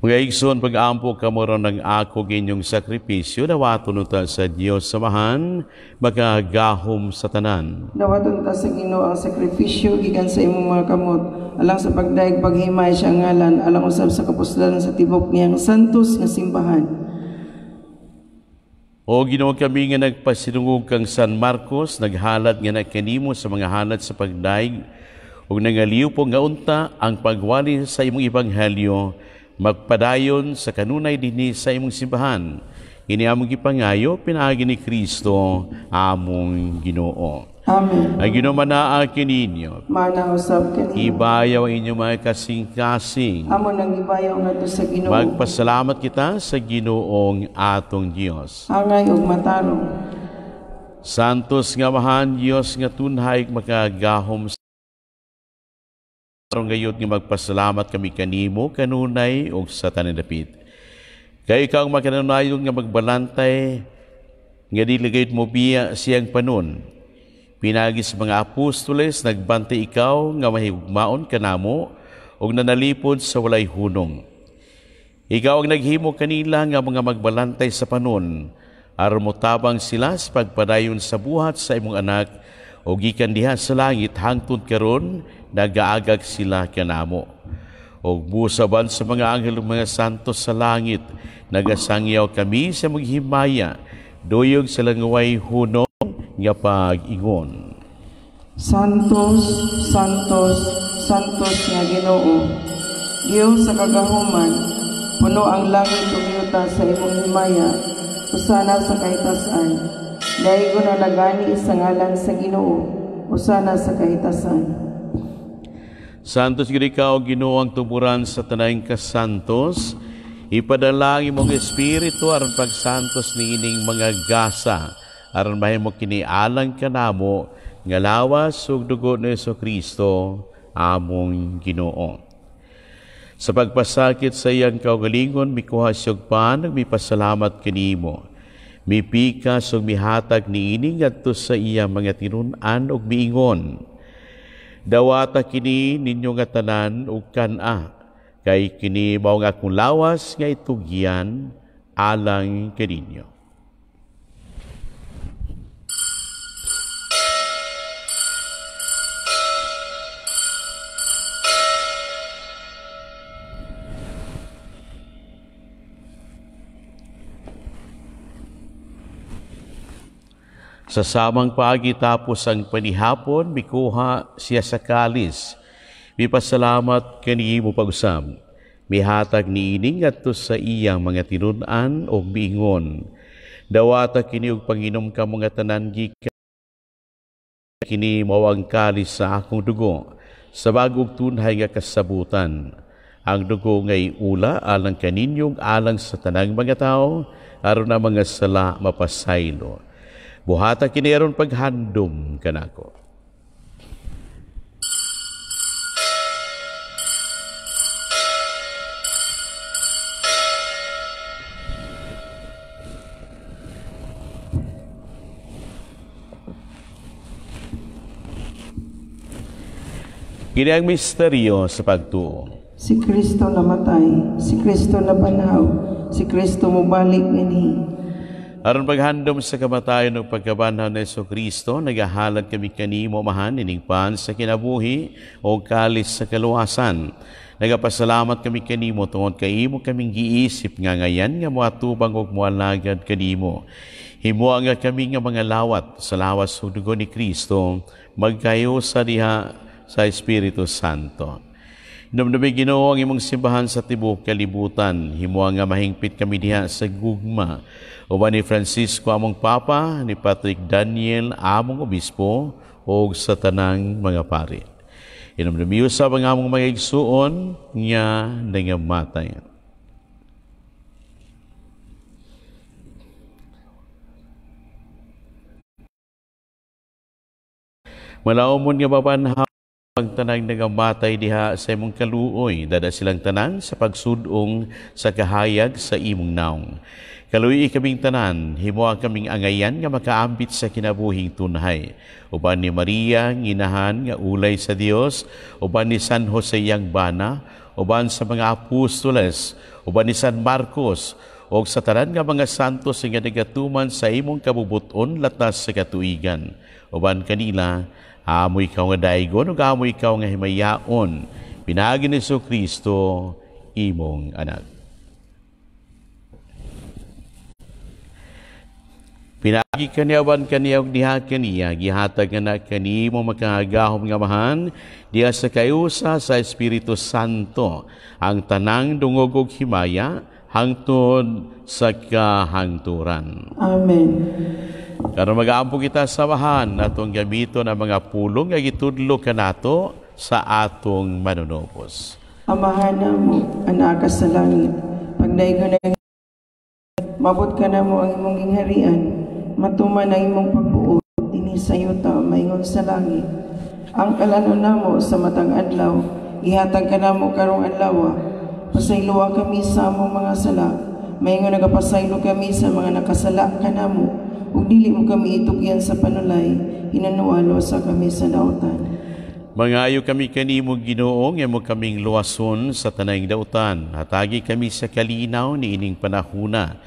Mga igsoon, pag-ampo kamo ron ng ako inyong sakripisyo, dawaton ta sa Dios samahan, makagahom sa tanan. Dawaton ta sa Ginoo ang sakripisyo gikan sa imong mga kamot, alang sa pagdaig paghimay siya ngalan, alang usab sa kapuslan sa tibok niyang santos nga simbahan. O Ginoo, kami nga nagpasinungog kang San Marcos, naghalad nga nagkanimo sa mga halad sa pagdaig, ug nangaliw po nga unta ang pagwali sa imong ebanghelyo, magpadayon sa kanunay dinhi sa imong simbahan. Ini among gipangayo pinaagi ni Kristo among Ginoo. Amen. Ang Ginoo manaa kininyo. Mana usab kanimo. Ibayaw ang inyong mga kasing-kasing. Amo nang ibayaw ngadto sa Ginoo. Magpasalamat kita sa Ginoong atong Dios. Angay ug matarong. Santos nga Amahan, Dios nga tunhay makagahom aron gayud nga magpasalamat kami kanimo kanunay ug sa tanan dapit. Kay ikaw ang makanunayon nga magbalantay nga dili gayud mo biya siyang panon. Pinagi sa mga apostoles nagbantay ikaw nga mahigugmaon kanamo ug nanalipod sa walay hunong. Ikaw ang naghimo kanila nga mga magbalantay sa panon aron motabang sila sa pagpadayon sa buhat sa imong anak o gikan diha sa langit hangtod karon nagaagag sila kanamo. Og busaban sa mga anghel ug mga santos sa langit, nagasangyaw kami sa maghimaya, duyog sa langaway hunong nga pag-ingon. Santos, Santos, Santos nga Ginoo, Dios sa kagahuman, puno ang langit ug yuta sa imong himaya, usana sa kahitasan. Daigon ang nagani sa ngalan sa Ginoo, usana sa kahitasan. Santos gid ikaw, Ginoo, ang tuburan sa tanang kasantos. Ipadala ang imong espiritu aron pagsantos niining mga gasa, aron mahimo kini alang kanamo nga lawas ug dugo ni Hesukristo among Ginoo. Sa pagpasakit sa iyang kaugalingon, mikuha siya og pan ug mipasalamat kanimo. Mipikas ug mihatag niini ngadto sa iyang mga tinun-an ug miingon: Dawata kini ninyo nga tanan ug kan-a, kay kini mao nga akong lawas nga itugyan alang kaninyo. Sa samang paagi tapos ang panihapon, mikuha siya sa kalis. Mipasalamat kanimo pag-usab. Mihatag niini ngadto sa iyang mga tinun-an og miingon: Dawata kini og panginom ka mga tanan gikan kini mao ang kalis sa akong dugo, sa bag-ong tunhay nga kasabutan. Ang dugo nga iula alang kaninyong alang sa tanang mga tawo, aron ang mga sala mapasaylo. Buhata kini aron paghandom kanako. Kini ang misteryo sa pagtuo. Si Kristo namatay, si Kristo nabanhaw, si Kristo mobalik nganhi. Aron paghandom sa kamatayon ug pagkabanhaw ni Hesukristo, nagahalad kami kanimo, Amahan, ining pan sa kinabuhi o kalis sa kaluwasan. Nagapasalamat kami kanimo tungod kay imo kaming giisip nga ngayan nga moatubang ug moalagad kanimo. Himoa nga kami nga mga lawat sa lawas ug dugo ni Kristo, magkayo sa diha sa Espiritu Santo. Hinumdumi, Ginoo, ang imong simbahan sa tibuok kalibutan. Himoa nga mahingpit kami diha sa gugma. Uban ni Francisco among Papa, ni Patrick Daniel among Obispo, ug sa tanang mga pari. Hinumdumi usab ang among mga igsuon nga nangamatay. Malaumon nga mabanhaw ang tanang nagamatay diha sa imong kaluoy, dada silang tanan sa pagsudong sa kahayag sa imong naong. Kaluoy kaming tanan, himoa kaming angayan nga makaambit sa kinabuhing tunhay. Uban ni Maria, nginahan nga ulay sa Dios, uban ni San Jose yang bana, uban sa mga apostoles, uban ni San Marcos, og sa tanan nga mga santos nga nagatuman sa imong kabubuton latas sa katuigan. Uban kanila, amoy ikaw nga daigon ug amoy ikaw nga himayaon, pinaagi ni Hesukristo imong anak. Pinaagi kaniya uban kaniya ug diha kaniya, gihatag nga kanimo makagagahom nga Amahan diha sa kayusa sa Espiritu Santo ang tanang dungog ug himaya hangtod sa kahangturan. Amen. Karon mag-aampo kita sa Amahan atong gamiton ang mga pulong nga gitudlo kanato sa atong manunubos. Amahan namo, anaa ka sa langit, pagdaigon ang mabot ka namo ang imong gingharian, matuman ang imong pagbuot dinhi sa yuta maingon sa langit. Ang kalanon namo sa matang adlaw, gihatag kanamo karong adlaw. Pasayloa kami sa among mga sala, maingon nagapasaylo kami sa mga nakasala kanamo. Ug dili mo kami itugyan sa panulay, hinanualo sa kami sa dautan. Mangayo kami kanimo, Ginoo, nga imo kaming luwason sa tanang dautan. Hatagi kami sa kalinaw niining panahuna.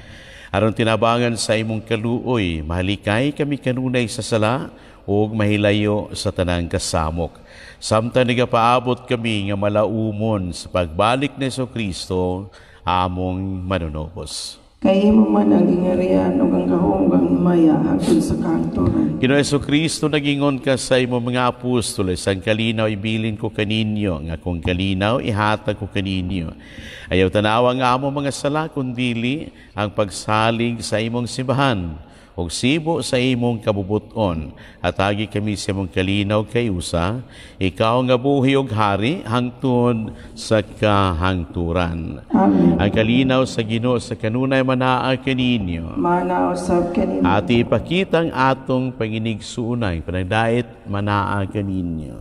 Aron tinabangan sa imong kaluoy, mahalikay kami kanunay sa sala ug mahilayo sa tanang kasamok. Samtang nagapaabot kami nga malaumon sa pagbalik ni Hesukristo, among manunubos. Kay imo man ang gingarian ug ang gahom ug ang himaya hangtod sa kahangturan. Ginoo Hesukristo, nagingon ka sa imong mga apostoles, ang kalinaw ibilin ko kaninyo, nga akong kalinaw ihatag ko kaninyo. Ayaw tanawa ang among mga sala, kundili ang pagsalig sa imong simbahan ug sibo sa imong kabubuton. Hatagi kami sa imong kalinaw kay usa, ikaw nga buhi ug hari hangtod sa kahangturan. Amen. Ang kalinaw sa Ginoo sa kanunay manaa kaninyo. Manaa usab kaninyo. At ipakita ang atong panginigsuunay, panagdait manaa kaninyo.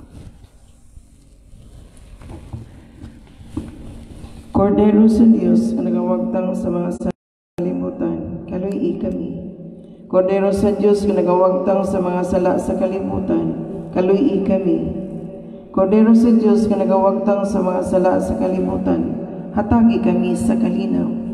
Kordero sa Dios nga nagawagtang sa mga salimutan, kaluy-i kami. Kordero sa Dios nga nagawagtang sa mga sala sa kalibutan, kaluy-i kami. Kordero sa Dios nga nagawagtang sa mga sala sa kalibutan, hatagi kami sa kalinaw.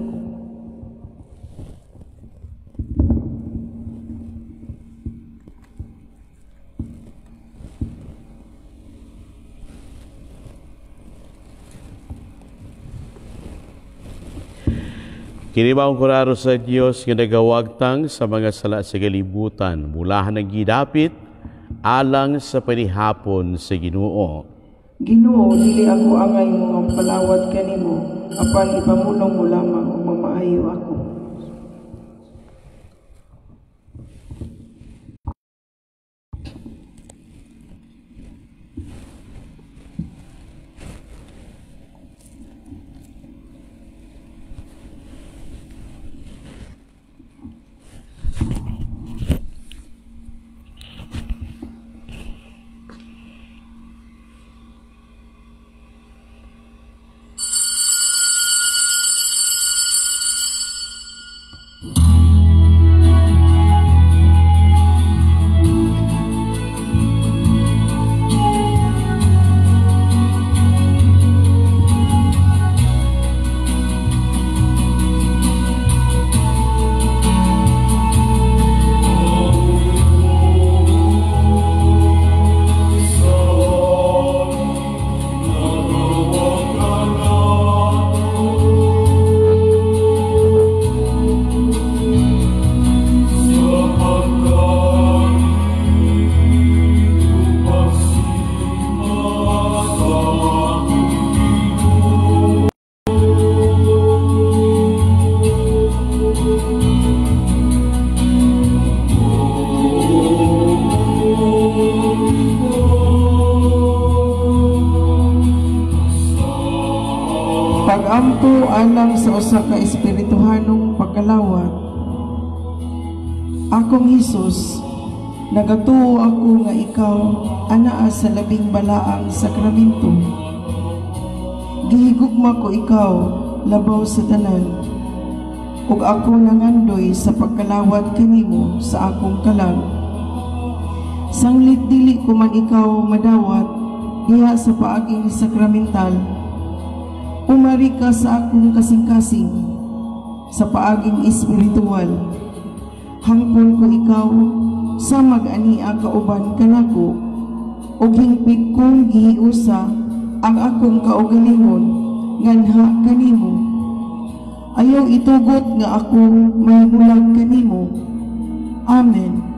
Kini maong kordero sa Dios nga nagawagtang sa mga sala sa kalibutan, mulahan ang gidapit alang sa panihapon sa Ginoo. Ginoo, dili ako angay mo ang palawat kanimo, apan ipamulong mo lamang ug mamaayo ako. Pagampo alang sa usa ka espirituhanong pagkalawat. Akong Hesus, nagatuo ako nga ikaw anaa sa labing balaang sakramento. Gihigugma ko ikaw labaw sa tanan, ug ako nangandoy sa pagkalawat kanimo sa akong kalag. Sanglit dili ko man ikaw madawat diha sa paaging sakramental, umari ka sa akong kasing-kasing sa paaging espiritual. Hangpon ko ikaw sa mag-ania kauban kanako, ug hingpit kong gihiusa ang akong kaugalingon nganha kanimo. Ayaw itugot nga ako mahimulag kanimo. Amen.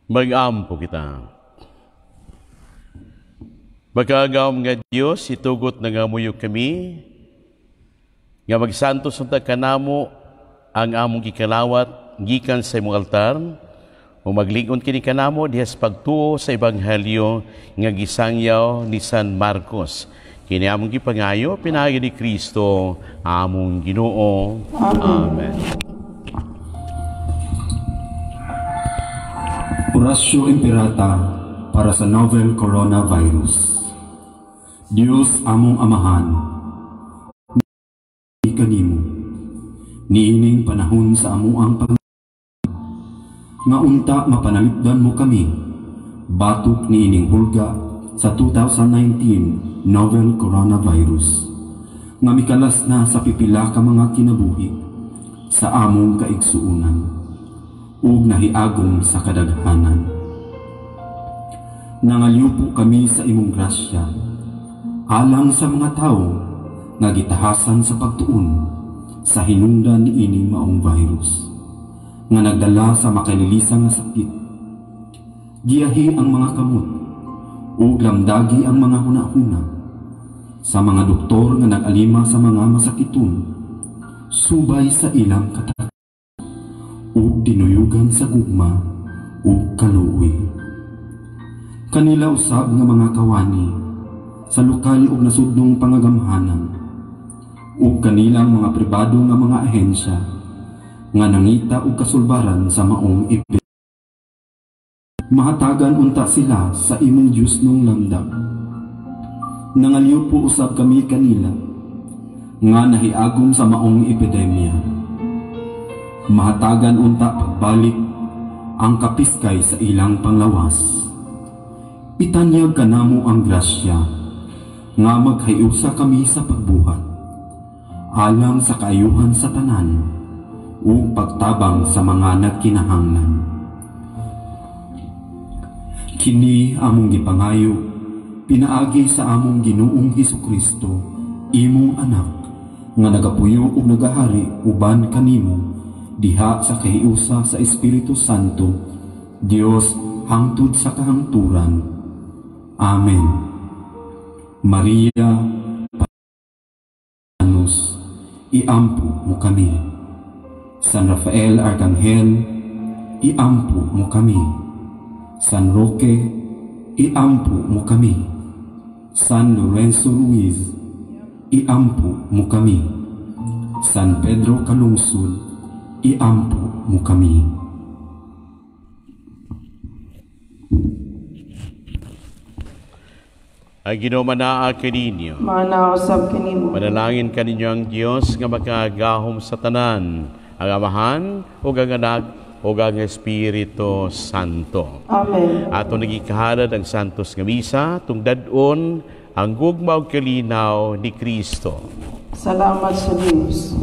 Mag-ampo kita. Magkagawam nga Diyos, itugot na nga muyo kami, nga magsantos unta kanamo ang among gikalawat gikan sa imong altar, o maglingon kini kanamo diha sa pagtuo sa Ebanghelyo nga gisangyaw ni San Marcos. Kini among gipangayo pinaagi ni Kristo among Ginoo. Amen. Oratio Imperata para sa novel coronavirus. Diyos among Amahan, kanimo niining panahon sa amuang pag nga unta mapanalipdan mo kami batok niining hulga sa 2019 novel coronavirus nga mikalas na sa pipila ka mga kinabuhi sa among kaigsuonan ug nahiagom sa kadaghanan. Nangalyupo kami sa imong grasya alang sa mga tawo nga gitahasan sa pagtuon sa hinungdan niining maong virus nga nagdala sa makalilisa nga sakit. Giyahi ang mga kamot ug lamdagi ang mga hunahuna sa mga doktor nga nag-alima sa mga masakiton subay sa ilang katak ug dinuyugan sa gugma ug kaluoy. Kanila usab nga mga kawani sa lokal ug nasudnong pangagamhanan ug kanilang mga pribado nga mga ahensya nga nangita og kasulbaran sa maong epidemya. Mahatagan unta sila sa imong Diyosnong lamdam. Nangalyupo usab kami kanila nga nahiagom sa maong epidemya. Mahatagan unta pagbalik ang kapiskay sa ilang panglawas. Itanyag kanamo ang grasya nga maghiusa kami sa pagbuhat alang sa kaayuhan sa tanan ug pagtabang sa mga nagkinahanglan. Kini among gipangayo pinaagi sa among Ginoong Hesukristo, imong anak, nga nagapuyo ug nagahari uban kanimo diha sa kahiusa sa Espiritu Santo, Dios hangtod sa kahangturan. Amen. Maria, Panos, iampo mo kami. San Rafael Arcangel, iampo mo kami. San Roque, iampo mo kami. San Lorenzo Ruiz, iampo mo kami. San Pedro Calungsod, iampo mo kami. Ay Ginoo manaa kaninyo. Manaa usab kanimo. Manalangin kaninyo ang Dios nga makagahom sa tanan, ang Amahan ug ang Anak ug ang Espiritu Santo. Amen. Ato nagikahalad ang Santos nga Misa tungdad-on ang gugma ug kalinaw ni Kristo. Salamat sa Dios.